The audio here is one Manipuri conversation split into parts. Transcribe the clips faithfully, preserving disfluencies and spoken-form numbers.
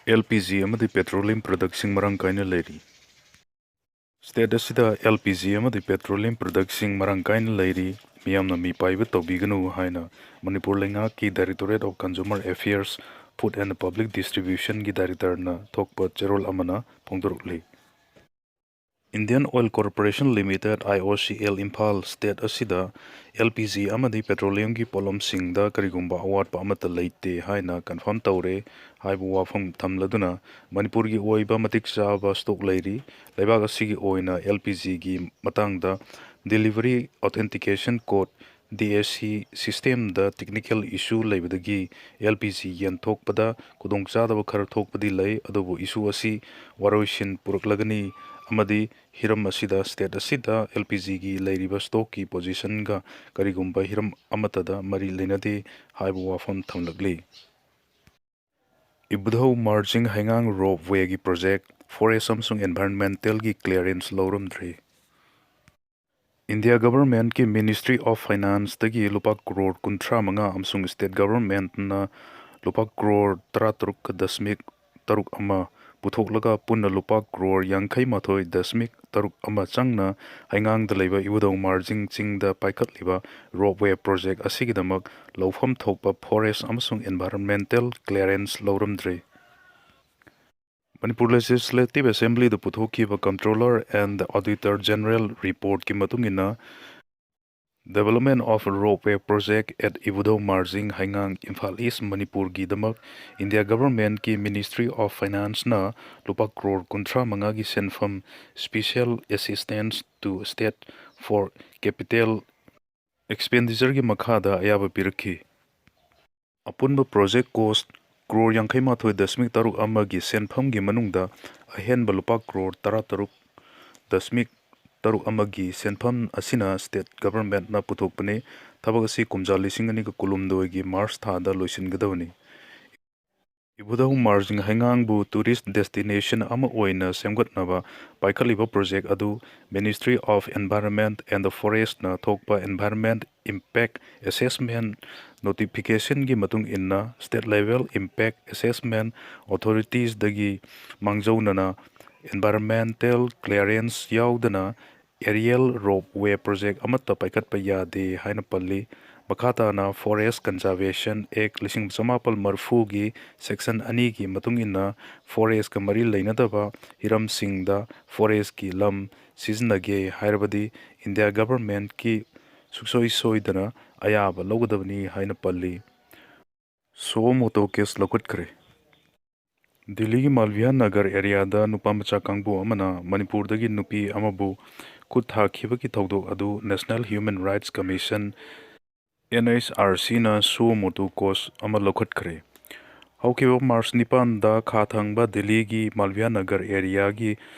ꯑꯦꯜ ꯄꯤ ꯖꯤ ꯑꯃꯗꯤ petroleum productꯁꯤꯡ ꯃꯔꯥꯡ ꯀꯥꯏꯅ ꯂꯩꯔꯤ꯫ State ꯑꯁꯤꯗ ꯑꯦꯜ ꯄꯤ ꯖꯤ ꯑꯃꯗꯤ petroleum productꯁꯤꯡ ꯃꯔꯥꯡ ꯀꯥꯏꯅ ꯂꯩꯔꯤ, ꯃꯤꯌꯥꯝꯅ ꯃꯤꯄꯥꯏꯕ ꯇꯧꯕꯤꯒꯅꯨ ꯍꯥꯏꯅ ꯃꯅꯤꯄꯨꯔ ꯂꯩꯉꯥꯛꯀꯤ Directorate of Consumer Affairs, Food and Public Distributionꯒꯤ directorꯅ ꯊꯣꯛꯄ ꯆꯦꯔꯣꯜ ꯑꯃꯅ ꯐꯣꯡꯗꯣꯔꯛꯂꯤ꯫ Indian Oil Corporation Limited, I O C L, Imphal, state ꯑꯁꯤꯗ ꯑꯦꯜ ꯄꯤ ꯖꯤ ꯑꯃꯗꯤ petroleumꯒꯤ ꯄꯣꯠꯂꯝꯁꯤꯡꯗ ꯀꯔꯤꯒꯨꯝꯕ ꯑꯋꯥꯠꯄ ꯑꯃꯠꯇ ꯂꯩꯇꯦ ꯍꯥꯏꯅ confirm ꯇꯧꯔꯦ ꯍꯥꯏꯕ ꯋꯥꯐꯝ ꯊꯝꯂꯗꯨꯅ, ꯃꯅꯤꯄꯨꯔꯒꯤ ꯑꯣꯏꯕ ꯃꯇꯤꯛ ꯆꯥꯕ stock ꯂꯩꯔꯤ꯫ ꯂꯩꯕꯥꯛ ꯑꯁꯤꯒꯤ ꯑꯣꯏꯅ ꯑꯦꯜ ꯄꯤ ꯖꯤꯒꯤ ꯃꯇꯥꯡꯗ Delivery Authentication Code, D A C, systemꯗ technical issue ꯂꯩꯕꯗꯒꯤ ꯑꯦꯜ ꯄꯤ ꯖꯤ ꯌꯦꯟꯊꯣꯛꯄꯗ ꯈꯨꯗꯣꯡꯆꯥꯗꯕ ꯈꯔ ꯊꯣꯛꯄꯗꯤ ꯂꯩ, ꯑꯗꯨꯕꯨ issue ꯑꯁꯤ ꯋꯥꯔꯣꯏꯁꯤꯟ ꯄꯨꯔꯛꯂꯒꯅꯤ ꯑꯃꯗꯤ ꯍꯤꯔꯝ ꯑꯁꯤꯗ state ꯑꯁꯤꯗ ꯑꯦꯜ ꯄꯤ ꯖꯤꯒꯤ ꯂꯩꯔꯤꯕ stockꯀꯤ positionꯒ ꯀꯔꯤꯒꯨꯝꯕ ꯍꯤꯔꯝ ꯑꯃꯠꯇꯗ ꯃꯔꯤ ꯂꯩꯅꯗꯦ ꯍꯥꯏꯕ ꯋꯥꯐꯝ ꯊꯝꯂꯛꯂꯤ꯫ ꯏꯕꯨꯙꯧ ꯃꯥꯔꯖꯤꯡ ꯍꯩꯉꯥꯡ ropewayꯒꯤ project forest ꯑꯃꯁꯨꯡ environmentalꯒꯤ clearance ꯂꯧꯔꯝꯗ꯭ꯔꯤ꯫ India governmentꯀꯤ Ministry of Financeꯇꯒꯤ ꯂꯨꯄꯥ ꯀ꯭ꯔꯣꯔ ꯀꯨꯟꯊ꯭ꯔꯥ ꯃꯉꯥ ꯑꯃꯁꯨꯡ state governmentꯅ ꯂꯨꯄꯥ ꯀ꯭ꯔꯣꯔ ꯇꯔꯥ ꯇꯔꯨꯛ ꯗꯁꯃꯤꯛ ꯇꯔꯨꯛ ꯑꯃ ꯄꯨꯊꯣꯛꯂꯒ ꯄꯨꯟꯅ ꯂꯨꯄꯥ ꯀ꯭ꯔꯣꯔ ꯌꯥꯡꯈꯩ ꯃꯥꯊꯣꯏ ꯗꯁꯃꯤꯛ ꯇꯔꯨꯛ ꯑꯃ ꯆꯪꯅ ꯍꯩꯉꯥꯡꯗ ꯂꯩꯕ ꯏꯕꯨꯙꯧ ꯃꯥꯔꯖꯤꯡ ꯆꯤꯡꯗ ꯄꯥꯏꯈꯠꯂꯤꯕ ropeway project ꯑꯁꯤꯒꯤꯗꯃꯛ ꯂꯧꯐꯝ ꯊꯣꯛꯄ forest ꯑꯃꯁꯨꯡ environmental clearance ꯂꯧꯔꯝꯗ꯭ꯔꯤ꯫ Manipur Legislative Assemblyꯗ ꯄꯨꯊꯣꯛꯈꯤꯕ Comptroller and Auditor General reportꯀꯤ ꯃꯇꯨꯡ ꯏꯟꯅ, Development of Ropeway Project at ꯏꯕꯨꯙꯧ Marjing ꯍꯩꯉꯥꯡ, Imphal East, ꯃꯅꯤꯄꯨꯔꯒꯤꯗꯃꯛ India governmentꯀꯤ Ministry of Financeꯅ ꯂꯨꯄꯥ ꯀ꯭ꯔꯣꯔ ꯀꯨꯟꯊ꯭ꯔꯥ ꯃꯉꯥꯒꯤ ꯁꯦꯟꯐꯝ Special Assistance to State for Capital Expenditureꯒꯤ ꯃꯈꯥꯗ ꯑꯌꯥꯕ ꯄꯤꯔꯛꯈꯤ꯫ ꯑꯄꯨꯟꯕ project cost ꯀ꯭ꯔꯣꯔ ꯌꯥꯡꯈꯩ ꯃꯥꯊꯣꯏ ꯗꯁꯃꯤꯛ ꯇꯔꯨꯛ ꯑꯃꯒꯤ ꯁꯦꯟꯐꯝꯒꯤ ꯃꯅꯨꯡꯗ ꯑꯍꯦꯟꯕ ꯂꯨꯄꯥ ꯀ꯭ꯔꯣꯔ ꯇꯔꯥ ꯇꯔꯨꯛ ꯗꯁꯃꯤꯛ ꯇꯔꯨꯛ ꯑꯃꯒꯤ ꯁꯦꯟꯐꯝ ꯑꯁꯤꯅ state governmentꯅ ꯄꯨꯊꯣꯛꯄꯅꯤ꯫ ꯊꯕꯛ ꯑꯁꯤ ꯀꯨꯝꯖꯥ ꯂꯤꯁꯤꯡ ꯑꯅꯤꯒ ꯀꯨꯟꯍꯨꯝꯗꯣꯏꯒꯤ March ꯊꯥꯗ ꯂꯣꯏꯁꯤꯟꯒꯗꯕꯅꯤ꯫ ꯏꯕꯨꯙꯧ ꯃꯥꯔꯖꯤꯡ ꯍꯩꯉꯥꯡꯕꯨ tourist destination ꯑꯃ ꯑꯣꯏꯅ ꯁꯦꯝꯒꯠꯅꯕ ꯄꯥꯏꯈꯠꯂꯤꯕ project ꯑꯗꯨ Ministry of Environment and Forestꯅ ꯊꯣꯛꯄ Environment Impact Assessment Notificationꯒꯤ ꯃꯇꯨꯡ ꯏꯟꯅ State Level Impact Assessment Authoritiesꯗꯒꯤ ꯃꯥꯡꯖꯧꯅꯅ environmental clearance ꯌꯥꯎꯗꯅ aerial ropeway project ꯑꯃꯠꯇ ꯄꯥꯏꯈꯠꯄ ꯌꯥꯗꯦ ꯍꯥꯏꯅ ꯄꯜꯂꯤ꯫ ꯃꯈꯥ ꯇꯥꯅ Forest Conservation Act ꯂꯤꯁꯤꯡ ꯆꯃꯥꯄꯜ ꯃꯔꯤꯐꯨꯒꯤ section ꯑꯅꯤꯒꯤ ꯃꯇꯨꯡ ꯏꯟꯅ forestꯀ ꯃꯔꯤ ꯂꯩꯅꯗꯕ ꯍꯤꯔꯝꯁꯤꯡꯗ forestꯀꯤ ꯂꯝ ꯁꯤꯖꯤꯟꯅꯒꯦ ꯍꯥꯏꯔꯕꯗꯤ India governmentꯀꯤ ꯁꯨꯡꯁꯣꯏ ꯁꯣꯏꯗꯅ ꯑꯌꯥꯕ ꯂꯧꯒꯗꯕꯅꯤ ꯍꯥꯏꯅ ꯄꯜꯂꯤ꯫ Suo motu case ꯂꯧꯈꯠꯈ꯭ꯔꯦ꯫ ꯗꯤꯜꯂꯤꯒꯤ ꯃꯥꯜꯚꯤꯌꯥ ꯅꯒꯔ areaꯗ ꯅꯨꯄꯥ ꯃꯆꯥ ꯀꯥꯡꯕꯨ ꯑꯃꯅ ꯃꯅꯤꯄꯨꯔꯗꯒꯤ ꯅꯨꯄꯤ ꯑꯃꯕꯨ ꯈꯨꯠ ꯊꯥꯈꯤꯕꯒꯤ ꯊꯧꯗꯣꯛ ꯑꯗꯨ National Human Rights Commission, NHRCꯅ suo motu case ꯑꯃ ꯂꯧꯈꯠꯈ꯭ꯔꯦ꯫ ꯍꯧꯈꯤꯕ March ꯅꯤꯄꯥꯟꯗ ꯈꯥ ꯊꯪꯕ ꯗꯤꯜꯂꯤꯒꯤ ꯃꯥꯜꯚꯤꯌꯥ ꯅꯒꯔ areaꯒꯤ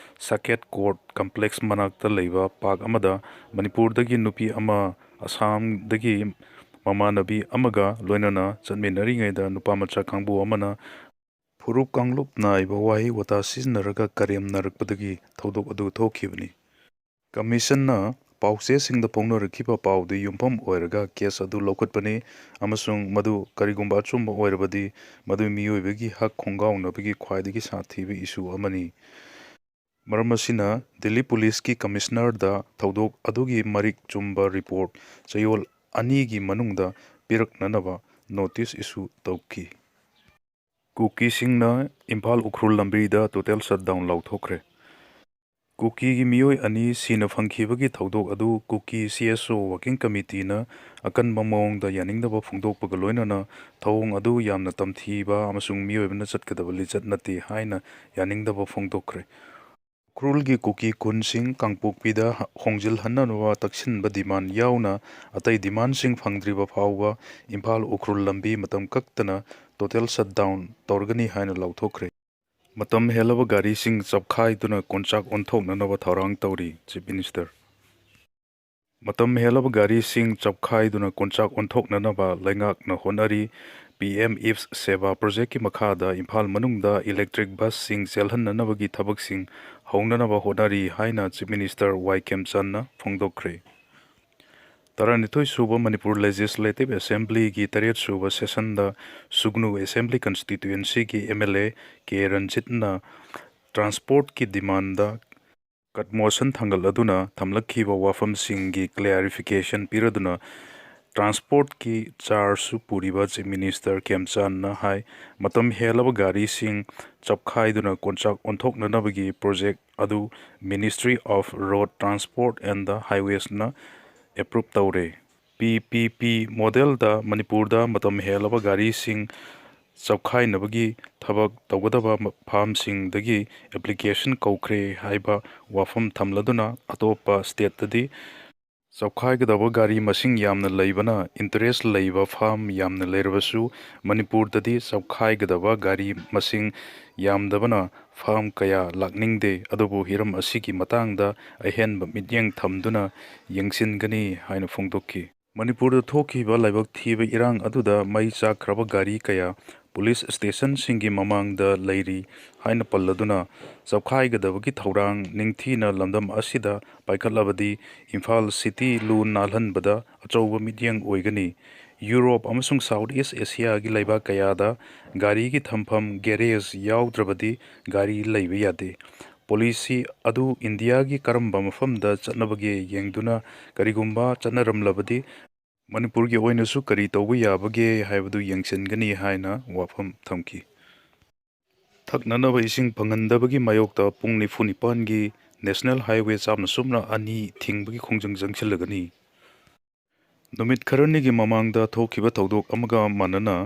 Saket Court Complex ꯃꯅꯥꯛꯇ ꯂꯩꯕ park ꯑꯃꯗ ꯃꯅꯤꯄꯨꯔꯗꯒꯤ ꯅꯨꯄꯤ ꯑꯃ ꯑꯁꯥꯝꯗꯒꯤ ꯃꯃꯥꯟꯅꯕꯤ ꯑꯃꯒ ꯂꯣꯏꯅꯅ ꯆꯠꯃꯤꯟꯅꯔꯤꯉꯩꯗ ꯅꯨꯄꯥ ꯃꯆꯥ ꯀꯥꯡꯕꯨ ꯑꯃꯅ ꯐꯨꯔꯨꯞ ꯀꯥꯡꯂꯨꯞ ꯅꯥꯏꯕ ꯋꯥꯍꯩ ꯋꯥꯇꯥ ꯁꯤꯖꯤꯟꯅꯔꯒ ꯀꯔꯦꯝꯅꯔꯛꯄꯗꯒꯤ ꯊꯧꯗꯣꯛ ꯑꯗꯨ ꯊꯣꯛꯈꯤꯕꯅꯤ꯫ Commissionꯅ ꯄꯥꯎꯆꯦꯁꯤꯡꯗ ꯐꯣꯡꯅꯔꯛꯈꯤꯕ ꯄꯥꯎꯗꯨ ꯌꯨꯝꯐꯝ ꯑꯣꯏꯔꯒ case ꯑꯗꯨ ꯂꯧꯈꯠꯄꯅꯤ ꯑꯃꯁꯨꯡ ꯃꯗꯨ ꯀꯔꯤꯒꯨꯝꯕ ꯑꯆꯨꯝꯕ ꯑꯣꯏꯔꯕꯗꯤ ꯃꯗꯨ ꯃꯤꯑꯣꯏꯕꯒꯤ ꯍꯛ ꯈꯣꯡꯒꯥꯎꯅꯕꯒꯤ ꯈ꯭ꯋꯥꯏꯗꯒꯤ ꯁꯥꯊꯤꯕ issue ꯑꯃꯅꯤ꯫ ꯃꯔꯝ ꯑꯁꯤꯅ ꯗꯤꯜꯂꯤ ꯄꯨꯂꯤꯁꯀꯤ Commissionerꯗ ꯊꯧꯗꯣꯛ ꯑꯗꯨꯒꯤ ꯃꯔꯤꯛ ꯆꯨꯝꯕ report ꯆꯌꯣꯜ ꯑꯅꯤꯒꯤ ꯃꯅꯨꯡꯗ ꯄꯤꯔꯛꯅꯅꯕ notice issue ꯇꯧꯈꯤ꯫ ꯀꯨꯀꯤꯁꯤꯡꯅ ꯏꯝꯐꯥꯜ ꯎꯈ꯭ꯔꯨꯜ ꯂꯝꯕꯤꯗ total shutdown ꯂꯥꯎꯊꯣꯛꯈ꯭ꯔꯦ꯫ ꯀꯨꯀꯤꯒꯤ ꯃꯤꯑꯣꯏ ꯑꯅꯤ ꯁꯤꯅ ꯐꯪꯈꯤꯕꯒꯤ ꯊꯧꯗꯣꯛ ꯑꯗꯨ ꯀꯨꯀꯤ CSO Working Committeeꯅ ꯑꯀꯟꯕ ꯃꯑꯣꯡꯗ ꯌꯥꯅꯤꯡꯗꯕ ꯐꯣꯡꯗꯣꯛꯄꯒ ꯂꯣꯏꯅꯅ ꯊꯧꯑꯣꯡ ꯑꯗꯨ ꯌꯥꯝꯅ ꯇꯝꯊꯤꯕ ꯑꯃꯁꯨꯡ ꯃꯤꯑꯣꯏꯕꯅ ꯆꯠꯀꯗꯕ ꯂꯤꯆꯠ ꯅꯠꯇꯦ ꯍꯥꯏꯅ ꯌꯥꯅꯤꯡꯗꯕ ꯐꯣꯡꯗꯣꯛꯈ꯭ꯔꯦ꯫ ꯎꯈ꯭ꯔꯨꯜꯒꯤ ꯀꯨꯀꯤ ꯈꯨꯟꯁꯤꯡ ꯀꯥꯡꯄꯣꯛꯄꯤꯗ ꯍ-, ꯍꯣꯡꯖꯤꯜꯍꯟꯅꯅꯕ ꯇꯛꯁꯤꯟꯕ demand ꯌꯥꯎꯅ ꯑꯇꯩ demandꯁꯤꯡ ꯐꯪꯗ꯭ꯔꯤꯕ ꯐꯥꯎꯕ ꯏꯝꯐꯥꯜ ꯎꯈ꯭ꯔꯨꯜ ꯂꯝꯕꯤ ꯃꯇꯝ ꯀꯛꯇꯅ total shutdown ꯇꯧꯔꯒꯅꯤ ꯍꯥꯏꯅ ꯂꯥꯎꯊꯣꯛꯈ꯭ꯔꯦ꯫ ꯃꯇꯝ ꯍꯦꯜꯂꯕ ꯒꯥꯔꯤꯁꯤꯡ ꯆꯞꯈꯥꯏꯗꯨꯅ ꯀꯣꯟꯆꯥꯛ ꯑꯣꯟꯊꯣꯛꯅꯅꯕ ꯊꯧꯔꯥꯡ ꯇꯧꯔꯤ, Chief Minister꯫ ꯃꯇꯝ ꯍꯦꯜꯂꯕ ꯒꯥꯔꯤꯁꯤꯡ ꯆꯞꯈꯥꯏꯗꯨꯅ ꯀꯣꯟꯆꯥꯛ ꯑꯣꯟꯊꯣꯛꯅꯅꯕ ꯂꯩꯉꯥꯛꯅ ꯍꯣꯠꯅꯔꯤ꯫ ꯄꯤ ꯑꯦꯝ ꯏꯐ ꯁꯦꯕꯥ ꯄ꯭ꯔꯣꯖꯦꯛꯀꯤ ꯃꯈꯥꯗ ꯏꯝꯐꯥꯜ ꯃꯅꯨꯡꯗ ꯏꯂꯦꯛꯇ꯭ꯔꯤꯛ ꯕꯁꯁꯤꯡ ꯆꯦꯜꯍꯟꯅꯅꯕꯒꯤ ꯊꯕꯛꯁꯤꯡ ꯍꯧꯅꯅꯕ ꯍꯣꯠꯅꯔꯤ ꯍꯥꯏꯅ ꯆꯤꯐ ꯃꯤꯅꯤꯁꯇꯔ ꯋꯥꯏ ꯈꯦꯝꯆꯥꯟꯅ ꯐꯣꯡꯗꯣꯛꯈ꯭ꯔꯦ꯫ ꯇꯔꯥꯅꯤꯊꯣꯏ ꯁꯨꯕ ꯃꯅꯤꯄꯨꯔ ꯂꯦꯖꯤꯁꯂꯦꯇꯤꯚ ꯑꯦꯁꯦꯝꯕ꯭ꯂꯤꯒꯤ ꯇꯔꯦꯠ ꯁꯨꯕ ꯁꯦꯁꯟꯗ ꯁꯨꯒꯅꯨ ꯑꯦꯁꯦꯝꯕ꯭ꯂꯤ ꯀꯟꯁꯇꯤꯇ꯭ꯌꯨꯑꯦꯟꯁꯤꯒꯤ ꯑꯦꯝ ꯑꯦꯜ ꯑꯦ ꯀꯦ ꯔꯟꯖꯤꯠꯅ ꯇ꯭ꯔꯥꯟꯁꯄꯣꯔꯠꯀꯤ ꯗꯤꯃꯥꯟꯗ ꯀꯠ ꯃꯣꯁꯟ ꯊꯥꯡꯒꯠꯂꯗꯨꯅ ꯊꯝꯂꯛꯈꯤꯕ ꯋꯥꯐꯝꯁꯤꯡꯒꯤ ꯀ꯭ꯂꯦꯔꯤꯐꯤꯀꯦꯁꯟ ꯄꯤꯔꯗꯨꯅ ꯇ꯭ꯔꯥꯟꯁꯄꯣꯔꯠꯀꯤ ꯆꯥꯔꯖꯁꯨ ꯄꯨꯔꯤꯕ ꯆꯤꯐ ꯃꯤꯅꯤꯁꯇꯔ ꯈꯦꯝꯆꯥꯟꯅ ꯍꯥꯏ, ꯃꯇꯝ ꯍꯦꯜꯂꯕ ꯒꯥꯔꯤꯁꯤꯡ ꯆꯞꯈꯥꯏꯗꯨꯅ ꯀꯣꯟꯆꯥꯛ ꯑꯣꯟꯊꯣꯛꯅꯅꯕꯒꯤ ꯄ꯭ꯔꯣꯖꯦꯛ ꯑꯗꯨ Ministry of Road Transport and the Highwaysꯅ ꯑꯦꯄ꯭ꯔꯨꯞ ꯇꯧꯔꯦ꯫ ꯄꯤ ꯄꯤ ꯄꯤ ꯃꯣꯗꯦꯜꯗ ꯃꯅꯤꯄꯨꯔꯗ ꯃꯇꯝ ꯍꯦꯜꯂꯕ ꯒꯥꯔꯤꯁꯤꯡ ꯆꯞꯈꯥꯏꯅꯕꯒꯤ ꯊꯕꯛ ꯇꯧꯒꯗꯕ ꯃ-, ꯐꯥꯝꯁꯤꯡꯗꯒꯤ ꯑꯦꯄ꯭ꯂꯤꯀꯦꯁꯟ ꯀꯧꯈ꯭ꯔꯦ ꯍꯥꯏꯕ ꯋꯥꯐꯝ ꯊꯝꯂꯗꯨꯅ ꯑꯇꯣꯞꯄ ꯁ꯭ꯇꯦꯠꯇꯗꯤ ꯆꯞꯈꯥꯏꯒꯗꯕ ꯒꯥꯔꯤ ꯃꯁꯤꯡ ꯌꯥꯝꯅ ꯂꯩꯕꯅ ꯏꯟꯇꯔꯦꯁ ꯂꯩꯕ ꯐꯥꯝ ꯌꯥꯝꯅ ꯂꯩꯔꯕꯁꯨ ꯃꯅꯤꯄꯨꯔꯗꯗꯤ ꯆꯞꯈꯥꯏꯒꯗꯕ ꯒꯥꯔꯤ ꯃꯁꯤꯡ ꯌꯥꯝꯗꯕꯅ ꯐꯥꯝ ꯀꯌꯥ ꯂꯥꯛꯅꯤꯡꯗꯦ꯫ ꯑꯗꯨꯕꯨ ꯍꯤꯔꯝ ꯑꯁꯤꯒꯤ ꯃꯇꯥꯡꯗ ꯑꯍꯦꯟꯕ ꯃꯤꯠꯌꯦꯡ ꯊꯝꯗꯨꯅ ꯌꯦꯡꯁꯤꯟꯒꯅꯤ ꯍꯥꯏꯅ ꯐꯣꯡꯗꯣꯛꯈꯤ꯫ ꯃꯅꯤꯄꯨꯔꯗ ꯊꯣꯛꯈꯤꯕ ꯂꯥꯏꯕꯛ ꯊꯤꯕ ꯏꯔꯥꯡ ꯑꯗꯨꯗ ꯃꯩ ꯆꯥꯛꯈ꯭ꯔꯕ ꯒꯥꯔꯤ ꯀꯌꯥ ꯄꯨꯂꯤꯁ ꯁ꯭ꯇꯦꯁꯟꯁꯤꯡꯒꯤ ꯃꯃꯥꯡꯗ ꯂꯩꯔꯤ ꯍꯥꯏꯅ ꯄꯜꯂꯗꯨꯅ, ꯆꯞꯈꯥꯏꯒꯗꯕꯒꯤ ꯊꯧꯔꯥꯡ ꯅꯤꯡꯊꯤꯅ ꯂꯝꯗꯝ ꯑꯁꯤꯗ ꯄꯥꯏꯈꯠꯂꯕꯗꯤ ꯏꯝꯐꯥꯜ ꯁꯤꯇꯤ ꯂꯨ ꯅꯥꯜꯍꯟꯕꯗ ꯑꯆꯧꯕ ꯃꯤꯠꯌꯦꯡ ꯑꯣꯏꯒꯅꯤ꯫ ꯌꯨꯔꯣꯞ ꯑꯃꯁꯨꯡ ꯁꯥꯎꯠ ꯏꯁ ꯑꯦꯁꯤꯌꯥꯒꯤ ꯂꯩꯕꯥꯛ ꯀꯌꯥꯗ ꯒꯥꯔꯤꯒꯤ ꯊꯝꯐꯝ ꯒꯦꯔꯦꯖ ꯌꯥꯎꯗ꯭ꯔꯕꯗꯤ ꯒꯥꯔꯤ ꯂꯩꯕ ꯌꯥꯗꯦ꯫ ꯄꯣꯂꯤꯁꯤ ꯑꯗꯨ ꯏꯟꯗꯤꯌꯥꯒꯤ ꯀꯔꯝꯕ ꯃꯐꯝꯗ ꯆꯠꯅꯕꯒꯦ ꯌꯦꯡꯗꯨꯅ ꯀꯔꯤꯒꯨꯝꯕ ꯆꯠꯅꯔꯝꯂꯕꯗꯤ ꯃꯅꯤꯄꯨꯔꯒꯤ ꯑꯣꯏꯅꯁꯨ ꯀꯔꯤ ꯇꯧꯕ ꯌꯥꯕꯒꯦ ꯍꯥꯏꯕꯗꯨ ꯌꯦꯡꯁꯤꯟꯒꯅꯤ ꯍꯥꯏꯅ ꯋꯥꯐꯝ ꯊꯝꯈꯤ꯫ ꯊꯛꯅꯅꯕ ꯏꯁꯤꯡ ꯐꯪꯍꯟꯗꯕꯒꯤ ꯃꯥꯌꯣꯛꯇ ꯄꯨꯡ ꯅꯤꯐꯨ ꯅꯤꯄꯥꯟꯒꯤ ꯅꯦꯁꯅꯦꯜ ꯍꯥꯏꯋꯦ ꯆꯥꯝꯃ ꯁꯨꯞꯅ ꯑꯅꯤ ꯊꯤꯡꯕꯒꯤ ꯈꯣꯡꯖꯪ ꯆꯪꯁꯤꯜꯂꯒꯅꯤ꯫ ꯅꯨꯃꯤꯠ ꯈꯔꯅꯤꯒꯤ ꯃꯃꯥꯡꯗ ꯊꯣꯛꯈꯤꯕ ꯊꯧꯗꯣꯛ ꯑꯃꯒ ꯃꯥꯟꯅꯅ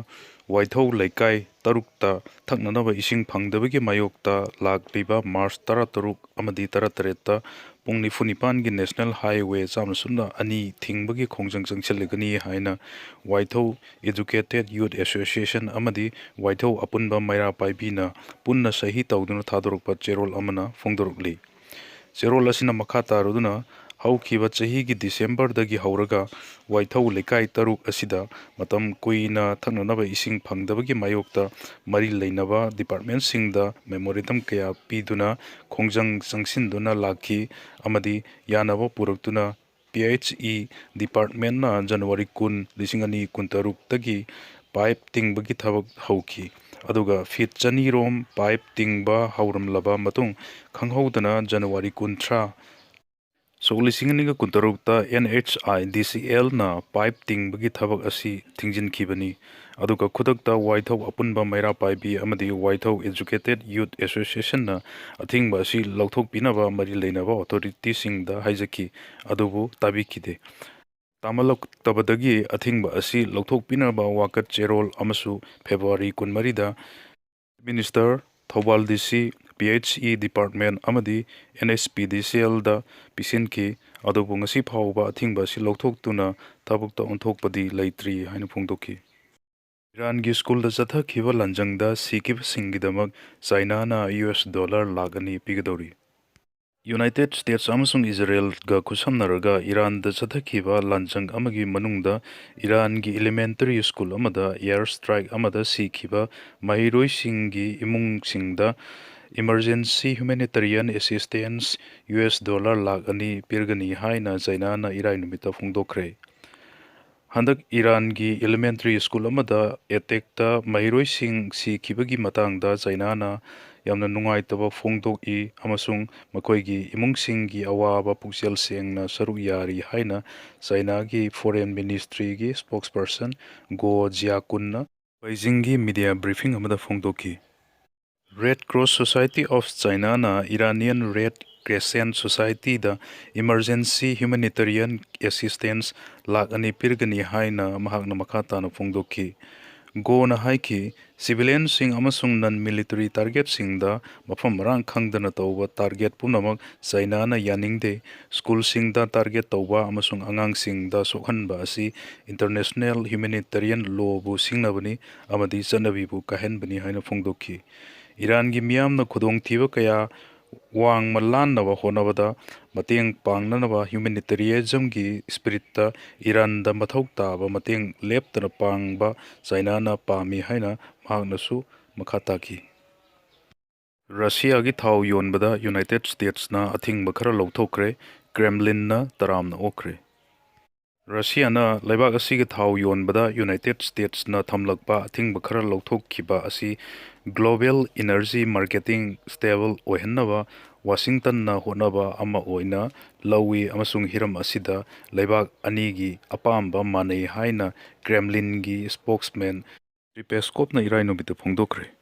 ꯋꯥꯏꯊꯧ ꯂꯩꯀꯥꯏ ꯇꯔꯨꯛꯇ ꯊꯛꯅꯅꯕ ꯏꯁꯤꯡ ꯐꯪꯗꯕꯒꯤ ꯃꯥꯌꯣꯛꯇ ꯂꯥꯛꯂꯤꯕ ꯃꯥꯔꯆ ꯇꯔꯥꯇꯔꯨꯛ ꯑꯃꯗꯤ ꯇꯔꯥꯇꯔꯦꯠꯇ ꯄꯨꯡ ꯅꯤꯐꯨ ꯅꯤꯄꯥꯟꯒꯤ ꯅꯦꯁꯅꯦꯜ ꯍꯥꯏꯋꯦ ꯆꯥꯝꯃ ꯁꯨꯞꯅ ꯑꯅꯤ ꯊꯤꯡꯕꯒꯤ ꯈꯣꯡꯖꯪ ꯆꯪꯁꯤꯜꯂꯒꯅꯤ ꯍꯥꯏꯅ ꯋꯥꯏꯊꯧ ꯏꯗꯨꯀꯦꯇꯦꯗ ꯌꯨꯠ ꯑꯦꯁꯣꯁꯤꯌꯦꯁꯟ ꯑꯃꯗꯤ ꯋꯥꯏꯊꯧ ꯑꯄꯨꯟꯕ ꯃꯩꯔꯥ ꯄꯥꯏꯕꯤꯅ ꯄꯨꯟꯅ ꯁꯍꯤ ꯇꯧꯗꯨꯅ ꯊꯥꯗꯣꯔꯛꯄ ꯆꯦꯔꯣꯜ ꯑꯃꯅ ꯐꯣꯡꯗꯣꯔꯛꯂꯤ꯫ ꯆꯦꯔꯣꯜ ꯑꯁꯤꯅ ꯃꯈꯥ ꯇꯥꯔꯗꯨꯅ ꯍꯧꯈꯤꯕ ꯆꯍꯤꯒꯤ ꯗꯤꯁꯦꯝꯕꯔꯗꯒꯤ ꯍꯧꯔꯒ ꯋꯥꯏꯊꯧ ꯂꯩꯀꯥꯏ ꯇꯔꯨꯛ ꯑꯁꯤꯗ ꯃꯇꯝ ꯀꯨꯏꯅ ꯊꯛꯅꯅꯕ ꯏꯁꯤꯡ ꯐꯪꯗꯕꯒꯤ ꯃꯥꯌꯣꯛꯇ ꯃꯔꯤ ꯂꯩꯅꯕ ꯗꯤꯄꯥꯔꯠꯃꯦꯟꯁꯤꯡꯗ ꯃꯦꯃꯣꯔꯦꯟꯗꯝ ꯀꯌꯥ ꯄꯤꯗꯨꯅ ꯈꯣꯡꯖꯪ ꯆꯪꯁꯤꯟꯗꯨꯅ ꯂꯥꯛꯈꯤ ꯑꯃꯗꯤ ꯌꯥꯅꯕ ꯄꯨꯔꯛꯇꯨꯅ ꯄꯤ ꯑꯩꯆ ꯏ ꯗꯤꯄꯥꯔꯠꯃꯦꯟꯅ ꯖꯅꯋꯥꯔꯤ ꯀꯨꯟ, ꯂꯤꯁꯤꯡ ꯑꯅꯤ ꯀꯨꯟꯇꯔꯨꯛꯇꯒꯤ ꯄꯥꯏꯞ ꯇꯤꯡꯕꯒꯤ ꯊꯕꯛ ꯍꯧꯈꯤ꯫ ꯑꯗꯨꯒ ꯐꯤꯠ ꯆꯅꯤ ꯔꯣꯝ ꯄꯥꯏꯞ ꯇꯤꯡꯕ ꯍꯧꯔꯝꯂꯕ ꯃꯇꯨꯡ, ꯈꯪꯍꯧꯗꯅ ꯖꯅꯋꯥꯔꯤ ꯀꯨꯟꯊ꯭ꯔꯥ, ꯁꯣꯛ ꯂꯤꯁꯤꯡ ꯑꯅꯤꯒ ꯀꯨꯟꯇꯔꯨꯛꯇ ꯑꯦꯟ ꯑꯩꯆ ꯑꯥꯏ ꯗꯤ ꯁꯤ ꯑꯦꯜꯅ ꯄꯥꯏꯞ ꯇꯤꯡꯕꯒꯤ ꯊꯕꯛ ꯑꯁꯤ ꯊꯤꯡꯖꯤꯟꯈꯤꯕꯅꯤ꯫ ꯑꯗꯨꯒ ꯈꯨꯗꯛꯇ ꯋꯥꯏꯊꯧ ꯑꯄꯨꯟꯕ ꯃꯩꯔꯥ ꯄꯥꯏꯕꯤ ꯑꯃꯗꯤ ꯋꯥꯏꯊꯧ ꯑꯦꯖꯨꯀꯦꯇꯦꯗ ꯌꯨꯠ ꯑꯦꯁꯣꯁꯤꯌꯦꯁꯟꯅ ꯑꯊꯤꯡꯕ ꯑꯁꯤ ꯂꯧꯊꯣꯛꯄꯤꯅꯕ ꯃꯔꯤ ꯂꯩꯅꯕ ꯑꯣꯊꯣꯔꯤꯇꯤꯁꯤꯡꯗ ꯍꯥꯏꯖꯈꯤ, ꯑꯗꯨꯕꯨ ꯇꯥꯕꯤꯈꯤꯗꯦ꯫ ꯇꯥꯃꯜꯂꯛꯇꯕꯗꯒꯤ ꯑꯊꯤꯡꯕ ꯑꯁꯤ ꯂꯧꯊꯣꯛꯄꯤꯅꯕ ꯋꯥꯀꯠ ꯆꯦꯔꯣꯜ ꯑꯃꯁꯨ ꯐꯦꯕ꯭ꯔꯨꯋꯥꯔꯤ ꯀꯨꯟꯃꯔꯤꯗ ꯃꯤꯅꯤꯁꯇꯔ, ꯊꯧꯕꯥꯜ ꯗꯤ ꯁꯤ, ꯄꯤ ꯑꯩꯆ ꯏ ꯗꯤꯄꯥꯔꯠꯃꯦꯟ ꯑꯃꯗꯤ ꯑꯦꯟ ꯑꯩꯆ ꯄꯤ ꯗꯤ ꯁꯤ ꯑꯦꯜꯗ ꯄꯤꯁꯤꯟꯈꯤ꯫ ꯑꯗꯨꯕꯨ ꯉꯁꯤ ꯐꯥꯎꯕ ꯑꯊꯤꯡꯕ ꯑꯁꯤ ꯂꯧꯊꯣꯛꯇꯨꯅ ꯊꯕꯛꯇ ꯑꯣꯟꯊꯣꯛꯄꯗꯤ ꯂꯩꯇ꯭ꯔꯤ ꯍꯥꯏꯅ ꯐꯣꯡꯗꯣꯛꯈꯤ꯫ ꯏꯔꯥꯟꯒꯤ ꯁ꯭ꯀꯨꯜꯗ ꯆꯠꯊꯈꯤꯕ ꯂꯥꯟꯖꯪꯗ ꯁꯤꯈꯤꯕꯁꯤꯡꯒꯤꯗꯃꯛ ꯆꯥꯏꯅꯥꯅ ꯌꯨ ꯑꯦꯁ ꯗꯣꯂꯔ ꯂꯥꯈ ꯑꯅꯤ ꯄꯤꯒꯗꯧꯔꯤ꯫ ꯌꯨꯅꯥꯏꯇꯦꯗ ꯁ꯭ꯇꯦꯠꯁ ꯑꯃꯁꯨꯡ ꯏꯖꯔꯦꯜꯒ ꯈꯨꯠꯁꯝꯅꯔꯒ ꯏꯔꯥꯟꯗ ꯆꯠꯊꯈꯤꯕ ꯂꯥꯟꯖꯪ ꯑꯃꯒꯤ ꯃꯅꯨꯡꯗ ꯏꯔꯥꯟꯒꯤ ꯏꯂꯤꯃꯦꯟꯇꯔꯤ ꯁ꯭ꯀꯨꯜ ꯑꯃꯗ ꯑꯦꯌꯔ ꯁ꯭ꯇ꯭ꯔꯥꯏꯛ ꯑꯃꯗ ꯁꯤꯈꯤꯕ ꯃꯍꯩꯔꯣꯏꯁꯤꯡꯒꯤ ꯏꯃꯨꯡꯁꯤꯡꯗ emergency humanitarian assistance U S dollar lakh ꯑꯅꯤ ꯄꯤꯔꯒꯅꯤ ꯍꯥꯏꯅ ꯆꯥꯏꯅꯥꯅ ꯏꯔꯥꯏ ꯅꯨꯃꯤꯠꯇ ꯐꯣꯡꯗꯣꯛꯈ꯭ꯔꯦ꯫ ꯍꯟꯗꯛ ꯏꯔꯥꯟꯒꯤ ꯏꯂꯤꯃꯦꯟꯇꯔꯤ ꯁ꯭ꯀꯨꯜ ꯑꯃꯗ ꯑꯦꯇꯦꯛꯇ ꯃꯍꯩꯔꯣꯏꯁꯤꯡ ꯁꯤꯈꯤꯕꯒꯤ ꯃꯇꯥꯡꯗ ꯆꯥꯏꯅꯥꯅ ꯌꯥꯝꯅ ꯅꯨꯡꯉꯥꯏꯇꯕ ꯐꯣꯡꯗꯣꯛꯏ ꯑꯃꯁꯨꯡ ꯃꯈꯣꯏꯒꯤ ꯏꯃꯨꯡꯁꯤꯡꯒꯤ ꯑꯋꯥꯕ ꯄꯨꯛꯆꯦꯜ ꯁꯦꯡꯅ ꯁꯔꯨꯛ ꯌꯥꯔꯤ ꯍꯥꯏꯅ ꯆꯥꯏꯅꯥꯒꯤ ꯐꯣꯔꯦꯟ ꯃꯤꯅꯤꯁꯇ꯭ꯔꯤꯒꯤ ꯁ꯭ꯄꯣꯛꯁꯄꯔꯁꯟ ꯒꯣ ꯖꯤꯌꯥꯀꯨꯟꯅ ꯕꯩꯖꯤꯡꯒꯤ ꯃꯤꯗꯤꯌꯥ ꯕ꯭ꯔꯤꯐꯤꯡ ꯑꯃꯗ ꯐꯣꯡꯗꯣꯛꯈꯤ꯫ ꯔꯦꯗ ꯀ꯭ꯔꯣꯁ ꯁꯣꯁꯥꯏꯇꯤ ꯑꯣꯐ ꯆꯥꯏꯅꯥꯅ ꯏꯔꯥꯅꯤꯌꯟ ꯔꯦꯗ ꯀ꯭ꯔꯦꯁꯦꯟꯠ ꯁꯣꯁꯥꯏꯇꯤꯗ ꯏꯃꯔꯖꯦꯟꯁꯤ ꯍ꯭ꯌꯨꯃꯦꯅꯤꯇꯔꯤꯌꯟ ꯑꯦꯁꯤꯁꯇꯦꯟꯁ ꯂꯥꯈ ꯑꯅꯤ ꯄꯤꯔꯒꯅꯤ ꯍꯥꯏꯅ ꯃꯍꯥꯛꯅ ꯃꯈꯥ ꯇꯥꯅ ꯐꯣꯡꯗꯣꯛꯈꯤ꯫ ꯒꯣꯅ ꯍꯥꯏꯈꯤ, ꯁꯤꯚꯤꯂꯤꯌꯟꯁꯤꯡ ꯑꯃꯁꯨꯡ ꯅꯟ ꯃꯤꯂꯤꯇꯔꯤ ꯇꯥꯔꯒꯦꯠꯁꯤꯡꯗ ꯃꯐꯝ ꯃꯔꯥꯡ ꯈꯪꯗꯅ ꯇꯧꯕ ꯇꯥꯔꯒꯦꯠ ꯄꯨꯝꯅꯃꯛ ꯆꯥꯏꯅꯥꯅ ꯌꯥꯅꯤꯡꯗꯦ꯫ ꯁ꯭ꯀꯨꯜꯁꯤꯡꯗ ꯇꯥꯔꯒꯦꯠ ꯇꯧꯕ ꯑꯃꯁꯨꯡ ꯑꯉꯥꯡꯁꯤꯡꯗ ꯁꯣꯛꯍꯟꯕ ꯑꯁꯤ ꯏꯟꯇꯔꯅꯦꯁꯅꯦꯜ ꯍ꯭ꯌꯨꯃꯦꯅꯤꯇꯔꯤꯌꯟ ꯂꯣꯕꯨ ꯁꯤꯡꯅꯕꯅꯤ ꯑꯃꯗꯤ ꯆꯠꯅꯕꯤꯕꯨ ꯀꯥꯏꯍꯟꯕꯅꯤ ꯍꯥꯏꯅ ꯐꯣꯡꯗꯣꯛꯈꯤ꯫ ꯏꯔꯥꯟꯒꯤ ꯃꯤꯌꯥꯝꯅ ꯈꯨꯗꯣꯡꯊꯤꯕ ꯀꯌꯥ ꯋꯥꯡꯃ ꯂꯥꯟꯅꯕ ꯍꯣꯠꯅꯕꯗ ꯃꯇꯦꯡ ꯄꯥꯡꯅꯅꯕ humanitarianismꯒꯤ spiritꯇ ꯏꯔꯥꯟꯗ ꯃꯊꯧ ꯇꯥꯕ ꯃꯇꯦꯡ ꯂꯦꯞꯇꯅ ꯄꯥꯡꯕ ꯆꯥꯏꯅꯥꯅ ꯄꯥꯝꯃꯤ ꯍꯥꯏꯅ ꯃꯍꯥꯛꯅꯁꯨ ꯃꯈꯥ ꯇꯥꯈꯤ꯫ ꯔꯁꯤꯌꯥꯒꯤ ꯊꯥꯎ ꯌꯣꯟꯕꯗ United Statesꯅ ꯑꯊꯤꯡꯕ ꯈꯔ ꯂꯧꯊꯣꯛꯈ꯭ꯔꯦ꯫ ꯀ꯭ꯔꯦꯝꯂꯤꯟꯅ ꯇꯔꯥꯝꯅ ꯑꯣꯛꯈ꯭ꯔꯦ꯫ ꯔꯁꯤꯌꯥꯅ ꯂꯩꯕꯥꯛ ꯑꯁꯤꯒꯤ ꯊꯥꯎ ꯌꯣꯟꯕꯗ United Statesꯅ ꯊꯝꯂꯛꯄ ꯑꯊꯤꯡꯕ ꯈꯔ ꯂꯧꯊꯣꯛꯈꯤꯕ ꯑꯁꯤ global energy marketing stable ꯑꯣꯏꯍꯟꯅꯕ ꯋꯥꯁꯤꯡꯇꯟꯅ ꯍꯣꯠꯅꯕ ꯑꯃ ꯑꯣꯏꯅ ꯂꯧꯏ ꯑꯃꯁꯨꯡ ꯍꯤꯔꯝ ꯑꯁꯤꯗ ꯂꯩꯕꯥꯛ ꯑꯅꯤꯒꯤ ꯑꯄꯥꯝꯕ ꯃꯥꯟꯅꯩ ꯍꯥꯏꯅ ꯀ꯭ꯔꯦꯝꯂꯤꯟꯒꯤ spokesman ꯗ꯭ꯔꯤ ꯄꯦꯁꯀꯣꯞꯅ ꯏꯔꯥꯏ ꯅꯨꯃꯤꯠꯇ ꯐꯣꯡꯗꯣꯛꯈ꯭ꯔꯦ꯫